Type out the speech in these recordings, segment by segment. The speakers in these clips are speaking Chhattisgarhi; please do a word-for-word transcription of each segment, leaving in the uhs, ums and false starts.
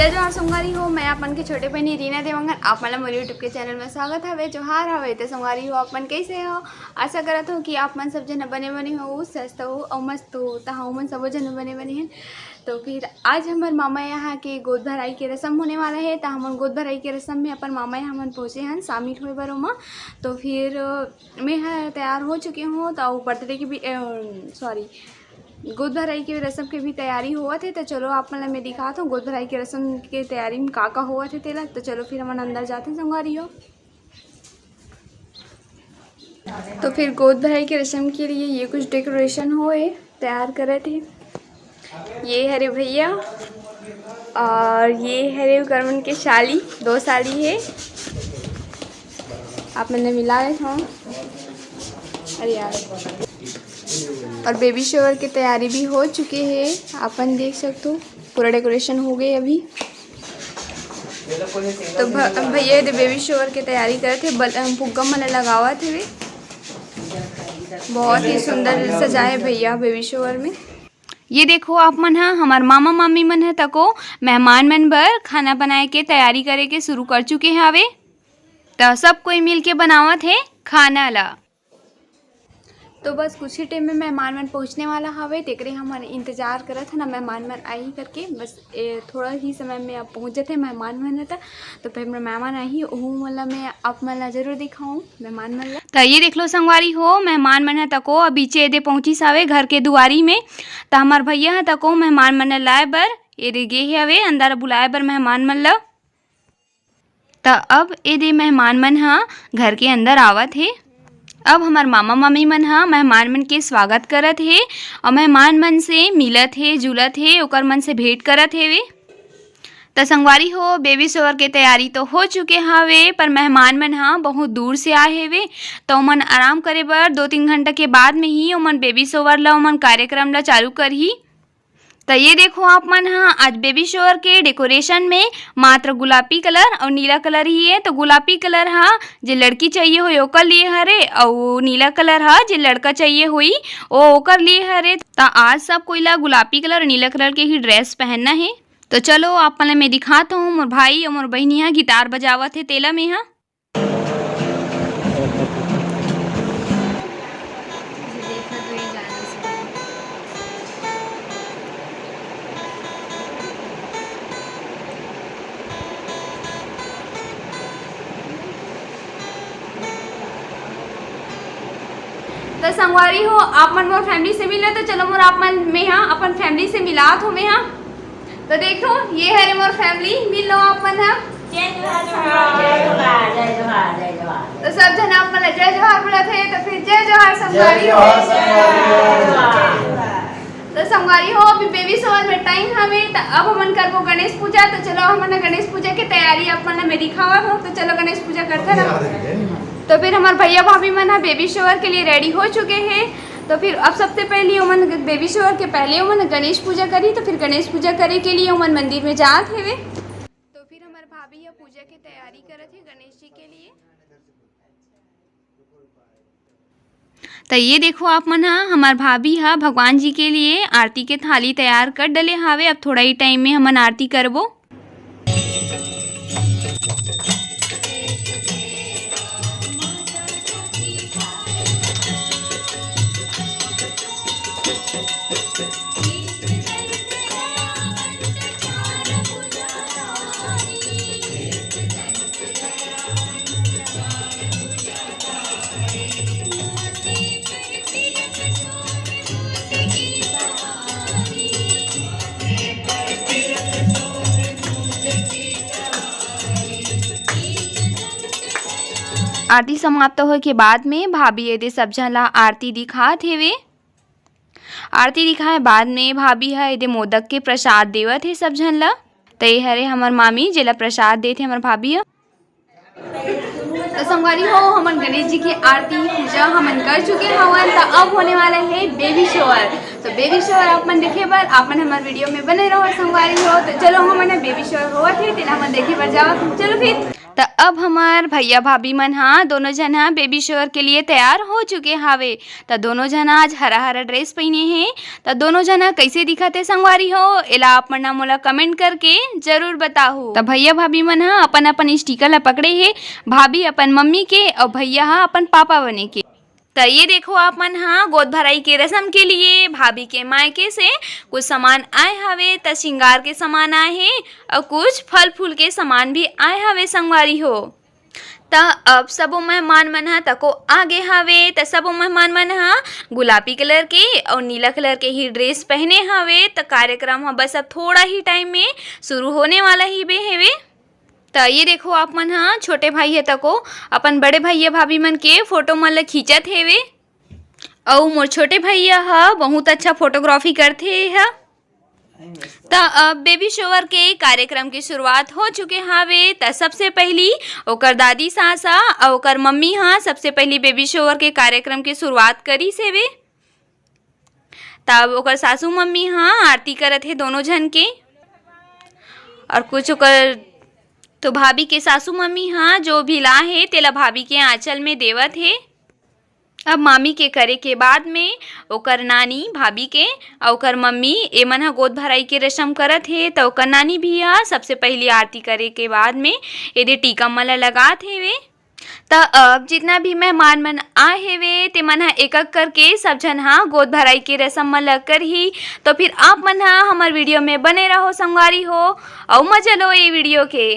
जय जोहार संगवारी हो, मैं आप मन के छोटे बहिनी रीना देवांगन। आप मन ला मोर YouTube के चैनल में स्वागत हवे। जोहार हवे। त संगवारी हो, आप मन कैसे हो? आशा करत हो कि आप मन सब झन बने बने हो, स्वस्थ हो अउ मस्त हो। त हमन सबो झन बने बने हन। तो फिर आज हमर मामा यहाँ के गोद भराई के रसम होने वाला है। त हमन गोद भराई के रसम में अपन मामा यहाँ मन पहुँचे हन शामिल होए बर ओमा। तो फिर मैं ह तैयार हो चुके हूँ। तो बर्थडे के भी, सॉरी, गोद भराई के रसम के भी तैयारी होवत हे। त चलो आप मन ला मैं दिखात हूँ गोद भराई के रसम के तैयारी में का का होवत हे तेला। त चलो फिर हमन अंदर जाते हैं संगवारी हो। तो फिर गोद भराई के रसम के लिए ये कुछ डेकोरेशन होए, तैयार करत हे। ये हरे भैया और ये हरे ओकर मन के साली, दो साली हे। आप मन ला मिला देत हौं। अरे यार, और बेबी शॉवर के तैयारी भी हो चुके हे, अपन देख सकथो पूरा डेकोरेशन हो गए अभी। तो भ-, भैया एदे बेबी शॉवर के तैयारी करत हे, बल-, फुग्गा मन लगावत हे। बहुत ही सुंदर सजाए भैया बेबी शॉवर में। ये देखो आप मन ह, हमर मामा मामी मन ह तको मेहमान मन बर खाना बनाए के तैयारी करे के शुरू कर चुके हावे। त सब कोई मिल के बनावत हे खाना ला। तो बस कुछ ही टाइम में मेहमान मन पहुँचने वाला हवे, तेकरे हमन इंतजार करत हन ना, मेहमान मन आही करके। बस ए, थोड़ा ही समय में अब पहुँच जथे मेहमान मन ह त, तो फिर मेहमान आही, ओहू मन ला मैं आप मन ला जरूर दिखाऊँ मेहमान मन ला। त ये देख लो संगवारी हो, मेहमान मन ह तको अभी चेदे पहुँचिस हवे घर के दुआरी में। त हमर भैया ह तको मेहमान मन ला लाए बर एदे गे हवे, अंदर बुलाए बर मेहमान मन ला। त अब एदे मेहमान मन ह घर के अंदर आवत हे। अब हमर मामा मामी मन ह मेहमान मन के स्वागत करत हे अउ मेहमान मन से मिलत हे, जुलत हे, ओकर मन से भेंट करत हेवे। त संगवारी हो, बेबी शॉवर के तैयारी तो हो चुके हावे, पर मेहमान मन ह बहुत दूर से आए हेवे, त ओमन आराम करे बर दो तीन घंटा के बाद में ही ओमन बेबी शॉवर ला, ओमन कार्यक्रम ला चालू करही। त ये देखो आप मन ह, आज बेबी शॉवर के डेकोरेशन में मात्र गुलापी कलर अउ नीला कलर ही हे। तो गुलापी कलर ह जे लड़की चाहिए होई ओकर लिए हरे, अउ नीला कलर ह जे लड़का चाहिए होई ओ ओकर लिए हरे। त आज सब कोई ला गुलापी कलर अउ नीला कलर के ही ड्रेस पहनना हे। तो चलो आप मन ला मैं दिखात हूँ, मोर भाई अउ मोर बहिनी ह गिटार बजावत हे, तेला में ह। तो संगवारी हो, आप मन मोर फैमिली से मिलो, तो चलो मोर आप मन में हा अपन फैमिली से मिलात हो में हा। तो देखो, ये हरे मोर फैमिली, मिल लो आप मन ह। जय जोहार, जय जोहार, जय जोहार, जय जोहार। तो सब झन आप मन ला जय जोहार बोलत हे, तो फिर जय जोहार संगवारी हो। तो संगवारी हो, अभी बेबी शॉवर में टाइम हवे, तो अब हमन करबो गणेश पूजा। तो चलो, हमन गणेश पूजा के तैयारी आप मन ला मैं दिखावत हो। तो चलो, गणेश पूजा करथे ना। तो फिर हमार भैया भाभी मन ह बेबी शॉवर के लिए रेडी हो चुके हे। तो फिर अब सबसे पहले ओमन बेबी शॉवर के पहले ओमन गणेश पूजा करी, तो फिर गणेश पूजा करे के लिए ओमन मंदिर में जात हेवे। तो फिर हमार भाभी ह पूजा के तैयारी करत हे गणेश जी के लिए। तो ये देखो आप मन ह, हमार भाभी ह भगवान जी के लिए आरती के थाली तैयार कर डले हावे। अब थोड़ा ही टाइम में हमन आरती करबो। आरती समाप्त होए के बाद में भाभी एदे सब झन ला आरती दिखात हेवे। आरती दिखाए बाद में भाभी ह एदे मोदक के प्रसाद देवत हे सब झन ला। त ये हरे हमर मामी, जेला प्रसाद देत हे हमर भाभी ह। त संगवारी हो, हमन गणेश जी के आरती पूजा हमन कर चुके हवन। त अब होने वाला है बेबी शॉवर। तो बेबी शॉवर आप मन देखे बर आप मन हमर वीडियो में बने रहो संगवारी हो। तो चलो, हमन बेबी शॉवर होवत हे, तेला हमन देखे बर जावत हन। चलो फिर। त अब हमार भैया भाभी मन हा, दोनों झन हा बेबी शॉवर के लिए तैयार हो चुके हावे। त दोनों झन आज हरा हरा ड्रेस पहिने हे। त दोनों झन हा कैसे दिखत हे संगवारी हो, एला आप मन हा मोला कमेंट करके जरूर बताहू। त भैया भाभी मन हा अपन अपन स्टिकर ला पकड़े हे, भाभी अपन मम्मी के अउ भैया हा अपन पापा बने के। त ये देखो, आप मन हा गोद भराई के रसम के लिए भाभी के मायके से कुछ सामान आए हवे। त श्रृंगार के सामान आए हे अउ कुछ फल फूल के सामान भी आए हवे संगवारी हो। त अब सबो मेहमान मन ह तको आगे हवे। त सबो मेहमान मन ह गुलाबी कलर के अउ नीला कलर के ही ड्रेस पहने हवे। त कार्यक्रम ह बस अब थोड़ा ही टाइम में शुरू होने वाला ही बे हवे। त ये देखो, आप मन ह छोटे भाई ह तको अपन बड़े भैया भाभी मन के फोटो मन ल खींचत हेवे। अउ मोर छोटे भैया ह बहुत अच्छा फोटोग्राफी करथे ह। त अब बेबी शॉवर के कार्यक्रम के शुरुआत हो चुके हावे। त सबसे पहली ओकर दादी सास ह अउ ओकर मम्मी ह सबसे पहली बेबी शॉवर के कार्यक्रम के शुरुआत करिस हेवे। तब ओकर सासू मम्मी ह आरती करत हे दोनों झन के। और कुछ ओकर, तो भाभी के सासू मम्मी ह जो भी ला हे तेला भाभी के आंचल में देवत हे। अब मामी के करे के बाद में ओकर नानी, भाभी के, अउ ओकर मम्मी, एमन ह गोद भराई के रसम करत हे। त ओकर नानी भी ह सबसे पहली आरती करे के बाद में एदे टीका मन ल लगात हेवे। त अब जितना भी मेहमान मन आए हेवे, तेमन ह एक-एक करके सब झन ह गोद भराई के रसम मन ल करही। तो फिर आप मन ह हमर वीडियो में बने रहो संगवारी हो, अउ मजा लो ये वीडियो के।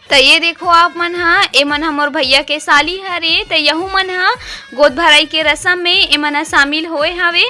त ये देखो आप मन ह, ए मन ह मोर भैया के साली हरे। त यहू मन ह गोद भराई के रसम में ए मन ह शामिल होए हवे।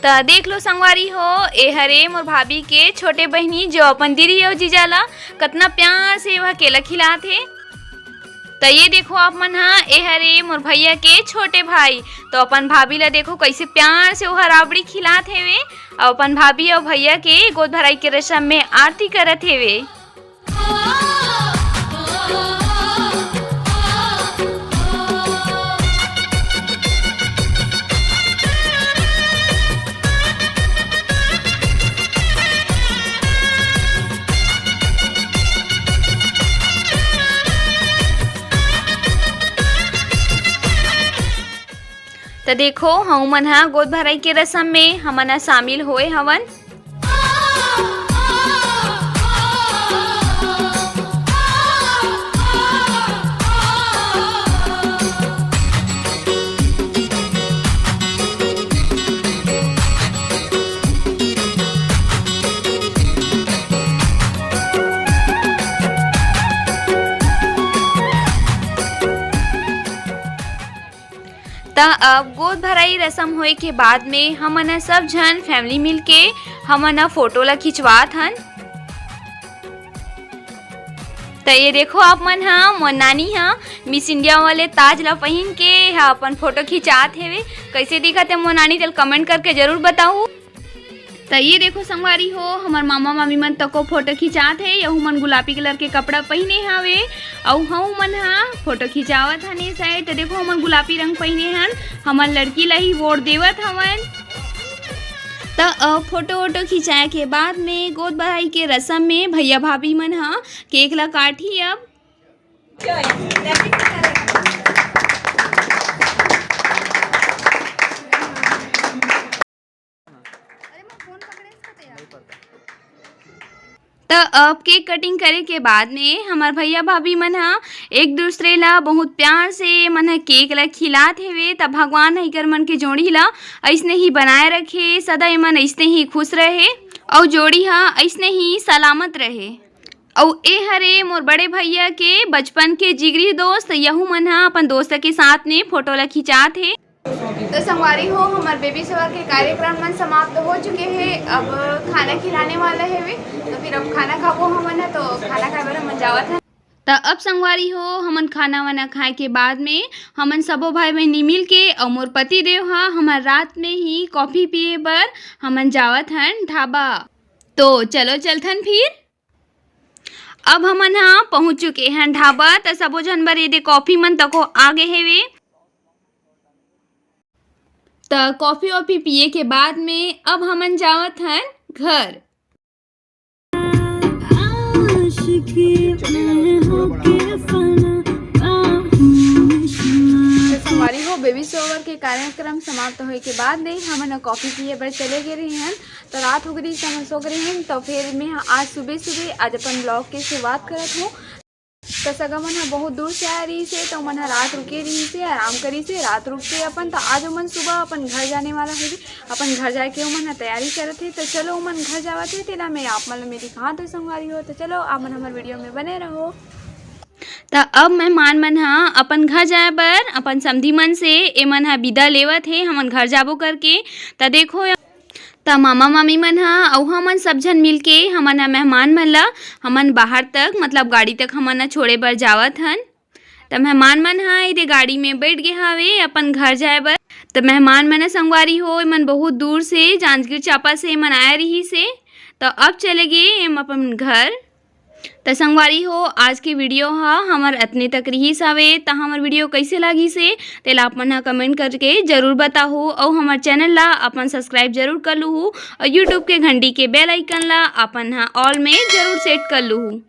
त देख लो संगवारी हो, ए हरे मोर भाभी के छोटे बहिनी, जो अपन दीदी अउ जीजा ला कतना प्यार से वह केला खिलात हे। त ये देखो आप मन ह, ए हरे मोर भैया के छोटे भाई। तो अपन भाभी ला देखो कैसे प्यार से ओहर राबड़ी खिलात हेवे, अउ अपन भाभी अउ भैया के गोद भराई के रसम में आरती करत हेवे। त देखो, हमन ह गोद भराई के रसम में हमन ह शामिल होए हवन। त अब गोद भराई रसम होए के बाद में हमन ह सब झन family मिलके हमन ह फोटो ला खिंचवात हन। त ये देखो आप मन ह, मोर नानी ह Miss India वाले ताज ला पहिन के ह अपन फोटो खिंचात हेवे। कैसे दिखत हे मोर नानी, तेल comment करके जरूर बताहू। त ये देखो संगवारी हो, हमर मामा मामी मन तको फोटो खिंचात हे। यहू मन गुलाबी colour के कपड़ा पहिने हवे, अउ हमू मन ह फोटो खिंचावत हन ए side। त देखो, हमन गुलाबी रंग पहिने हन, हमन लड़की ला ही वोट देवत हवन। त अब फोटो वोटो खिंचाए के बाद में गोद भराई के रसम में भैया भाभी मन ह केक ला काटही। अब त अब केक कटिंग करे के बाद में हमर भैया भाभी मन ह एक दूसरे ला बहुत प्यार से मन ह केक ला खिलात हेवे। त भगवान ह इकर मन के जोड़ी ला अइसने ही बनाए रखे, सदा एमन अइसने ही खुश रहे, अउ जोड़ी ह अइसने ही सलामत रहे। अउ ए हरे मोर बड़े भैया के बचपन के जिगरी दोस्त, यहू मन ह अपन दोस्त के साथ में फोटो ला खिंचात हे। तो संगवारी हो, हमर baby shower के कार्यक्रम मन समाप्त हो चुके हे। अब खाना खिलाने वाला हेवे, तो फिर अब खाना खाबो हमन ह, तो खाना खाए बर हमन जावत हन। त अब संगवारी हो, हमन खाना वाना खाए के बाद में हमन सबो भाई बहिनी मिल के अउ मोर पति देव ह हमर रात में ही coffee पिए बर हमन जावत हन ढाबा। तो चलो चलथन फिर। अब हमन ह पहुंच चुके हन ढाबा। त सबो झन बर ये दे coffee मन तको आ गे हेवे। त coffee वॉफी पिए के बाद में अब हमन जावत हन घर। संगवारी हो, baby shower के कार्यक्रम समाप्त होए के बाद में हमन ह coffee पिए बर चले गे रहे हन। त रात हो गे रहिस, हमन सो गे रहे हन। त फिर मैं ह आज सुबह सुबह आज अपन vlog के शुरुआत करत हूँ। त सगा मन ह बहुत दूर से आए रहिस हे, त ओमन ह रात रुके रहिस हे, आराम करिस हे। रात रुक के अपन, त आज ओमन सुबह अपन घर जाने वाला हे, अपन घर जाए के ओमन ह तैयारी करत हे। त चलो, ओमन घर जावत हे, तेला मैं आप मन ल मैं दिखात हूँ संगवारी हो। त चलो, आप मन हमर video में बने रहो। त अब मेहमान मन ह अपन घर जाए बर अपन समधी मन से एमन ह विदा लेवत हे, हमन घर जाबो करके। त देखो, त मामा मामी मन ह अउ हमन सब झन मिलके हमन ह मेहमान मन ल हमन बाहर तक, मतलब गाड़ी तक हमन ह छोड़े बर जावत हन। त मेहमान मन ह एदे गाड़ी में बैठ गे हावे अपन घर जाए बर। त मेहमान मन ह संगवारी हो, एमन बहुत दूर से जांजगीर चांपा से एमन आए रहिस हे। त अब चले गे एम अपन घर। त संगवारी हो, आज के video ह हमर अतने तक रिहिस हवे। त हमर video कइसे लागिस हे, तेला आप मन ह comment करके जरूर बताहू, अउ हमर channel ला अपन subscribe जरूर कर लूहू, अउ YouTube के घंटी के bell icon ला अपन ह all में जरूर set कर लूहू।